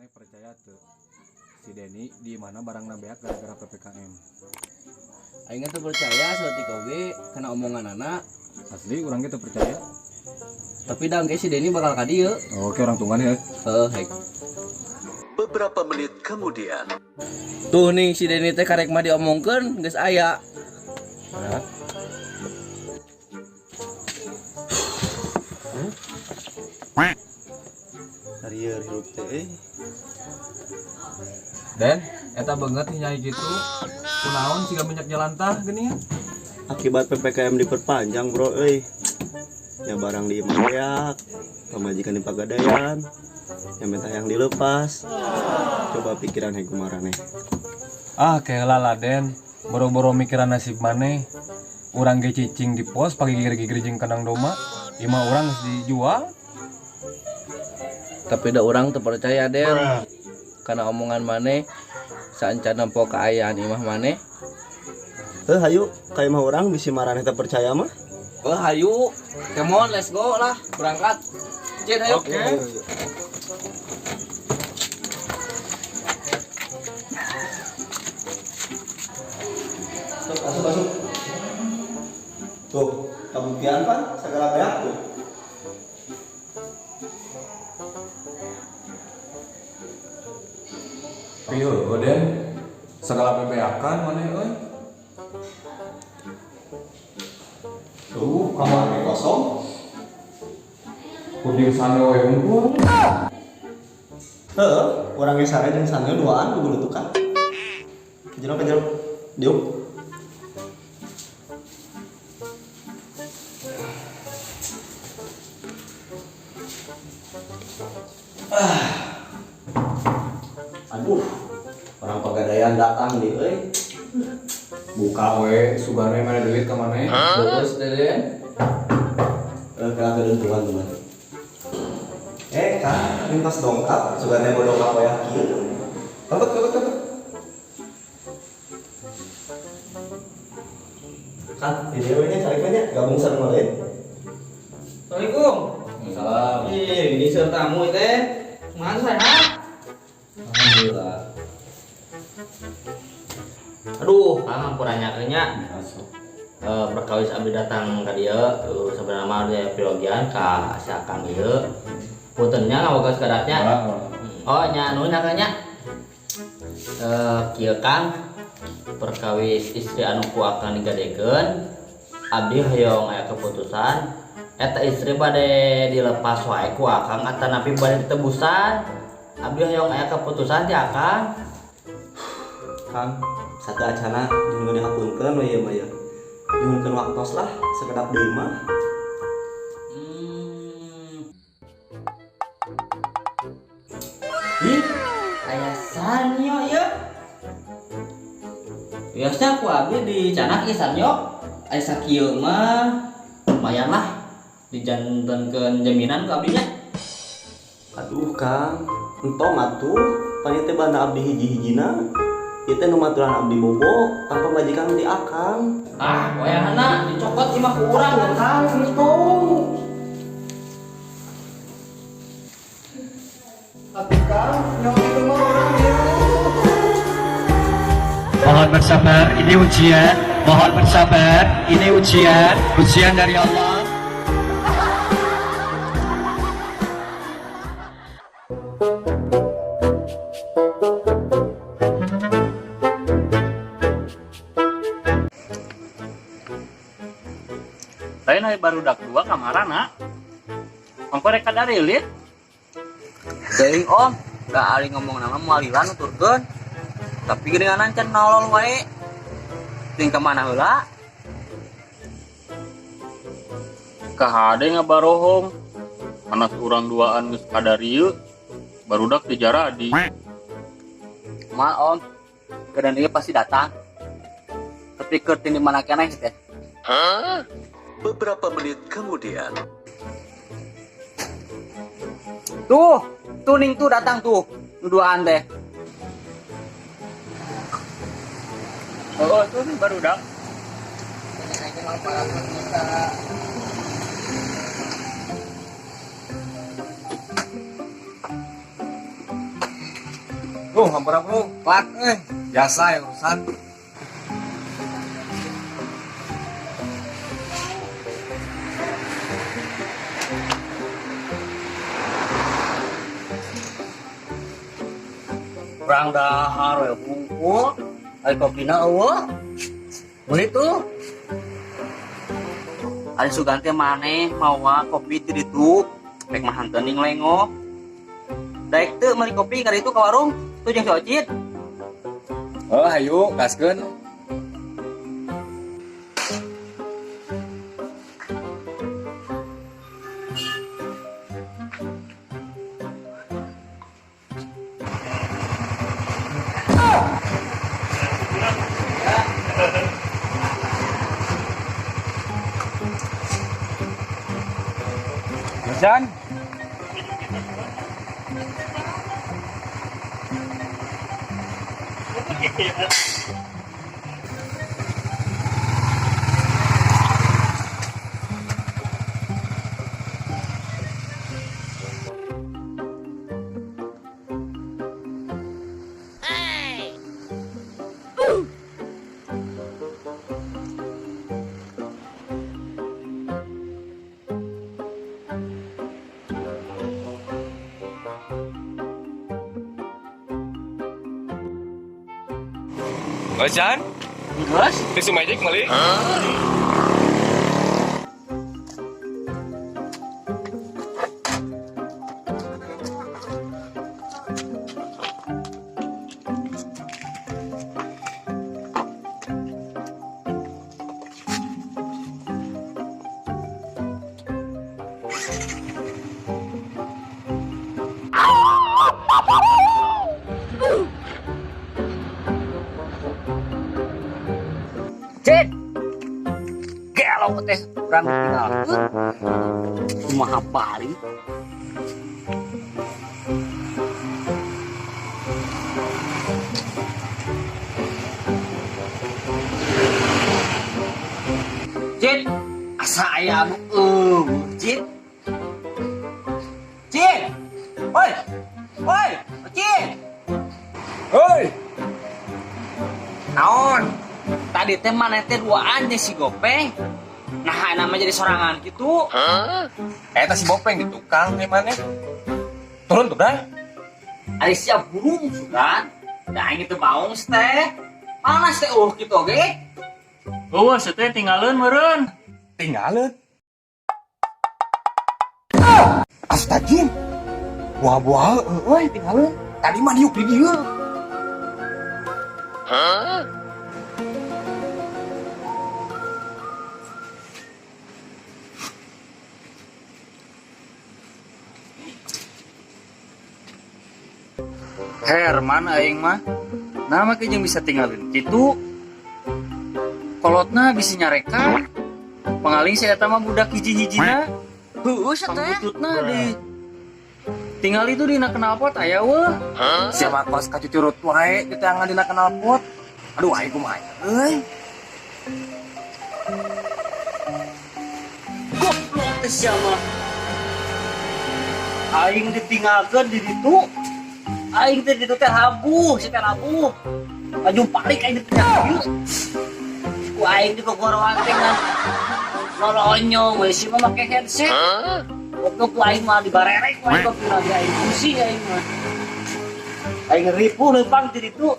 Maneh percaya tuh si Denny di mana barang beak gara-gara PPKM? Aing teu percaya saeutik oge kana omongan anak. Asli urang ge teu percaya. Tapi dah engke si Denny bakal ka dieu. Oke, urang tungguan ya. Heuh, hek. Beberapa menit kemudian. Tuh nih si Denny teh karek mah diomongkeun geus aya. Nah. Sarieur hirup teh euy. Den, eta banget nyai gitu. Kunaon siga minyak jelantah geuning? Akibat PPKM diperpanjang, bro euy. Ya barang di imah beak, pamajikan di pagadaian, yang minta yang dilepas. Coba pikiran heg kumaraneh. Ah, keula lah Den. Boro-boro mikiran nasib maneh. Urang ge cicing di pos pagi gigir-gigir jeung kandang domba. Imah urang geus dijual. Tapi da urang teu percaya Den. Kana omongan maneh saencan nempo kaayaan imah maneh. Heuh, hayu ka imah urang bisi maraneh teu percaya mah. Oh, hayu. Come on, let's go lah. Berangkat. Cin, ayo. Oke. Masuk, masuk. Tuh, kabuktian pan segala beak tuh. Tapi heueuh Den, segala bebeakan maneh euy. Tuh, kamar ge kosong. Kudu sane we unggul. Heeh, urang ge sare jeung sane duaan bubulutukan. Jero ka jero. Diuk. Aduh, orang pegadaian datang nih, euy. Buka we, sugane mana duit ka maneh? Terus Deden. Eh, kedentuan teman. Kang, mintas dongkap, sugane mau dongkap wayah kieu. Tepet, tepet, tepet. Kang, di dewe nya cari nya gabung sareng lain. Assalamualaikum. Salam. Ih, ini seur tamu teh. Kumaha sehat? Alhamdulillah. Aduh, Kang hampura nya nya. Masuk. Perkawis abdi datang ka dieu, sebenarnya mah aya pirogian ka si Akang ieu. Punten nya ngaboga sekadatnya. Oh, nya nuhun nya Kang nya. Kieu Kang, perkawis istri anu ku Akang digadekeun, abdi hoyong aya keputusan eta istri bade dilepas wae ku Akang atanapi bade ditebusan. Abdi hoyong aya keputusan ti Akang. Kang, satu acana nyuhunkeun dihapunkeun we ieu mah ya. Nyuhunkeun waktos lah sekedap deui mah. Ih, aya Sanyo ya. Biasanya ku abdi dicanak ieu Sanyo. Aya sakieu mah lumayan lah dijantenkeun jaminan ku abdi nya. Aduh Kang, entong atuh, pan ieu teh banda abdi hiji-hijina. Ieu teh nu maturan abdi bobo tanpa majikan di Akang. Ah, wayahna dicokot imah ku urang. Atuh Kang, entong. Atuh Kang, nyawa itu mah urang ieu. Mohon bersabar, ini ujian. Mohon bersabar, ini ujian, ujian dari Allah. Lain hari barudak dua kamarana. Ongko rek kadarilit. Teuing Om, da ari ngomong nama moal lila nuturkeun. Tapi geuningan can nolol wae. Ting ka mana heula? Kahade ngabarohong. Anak urang duaan geus kadarieu, barudak teu jaradi. Moal Om, kedan ieu pasti datang. Tapi keur di mana keneh teh? Beberapa menit kemudian. Tuh, tuh ning tuh datang tuh, nu duaan teh. Oh, tuh nih barudak. Duh, hampura bro, telat eh. Biasa yang urusan. Urang dahar we hungkul, ari kopina eueuh. Meuli tuh. Ari sugan teh maneh mawa kopi ti ditu, rek mah henteu ning lengo. Daek teu meuli kopi ka ditu ka warung, tuh jeung si Ocit. Oh, hayu, gaskeun. Jan. Jan, Geus. si Magic meuli. Cid. Gelo teh urang tinggalkeun. Kumaha bari. Cid, asa aya anu eueuh, Cid. Cid. Oi. Oi, Cid. Hoi. Naon? Tadi teh maneh teh duaan jeung si Gopeng. Nah, nama jadi sorangan gitu. Eta si Bopeng di tukang nih maneh. Turun tuh, Bray. Ari siap burung sugan. Da aing teu baung teh. Panas teh gitu oge. Eueuh teh tinggalin meureun. Tinggalin. Astagfirullah. Buah-buah euy tinggalin. Tadi mah diuk di dieu. Herman aing mah. Nah make jeung bisa tinggalin kitu. Kolotna bisi nyarekan. Pangaling si eta mah budak hiji-hijina. Heueuh sia teh. Pangbututna di tinggal itu dina knalpot aya weuh. Siapa kos kacucurut wae diteangan dina knalpot. Aduh aing kumaha euy. Goblok teh sia mah. Aing ditinggalkeun di ditu. Aing teh ditu teh labuh, si teh labuh. Maju balik aing ditinggal. Ku aing di gogoroan teh ngan lolonyong we si mah make headset. Goblok ku aing mah dibarerek ku aing goblok lagi aing pusing aing mah. Aing ripuh leumpang di ditu.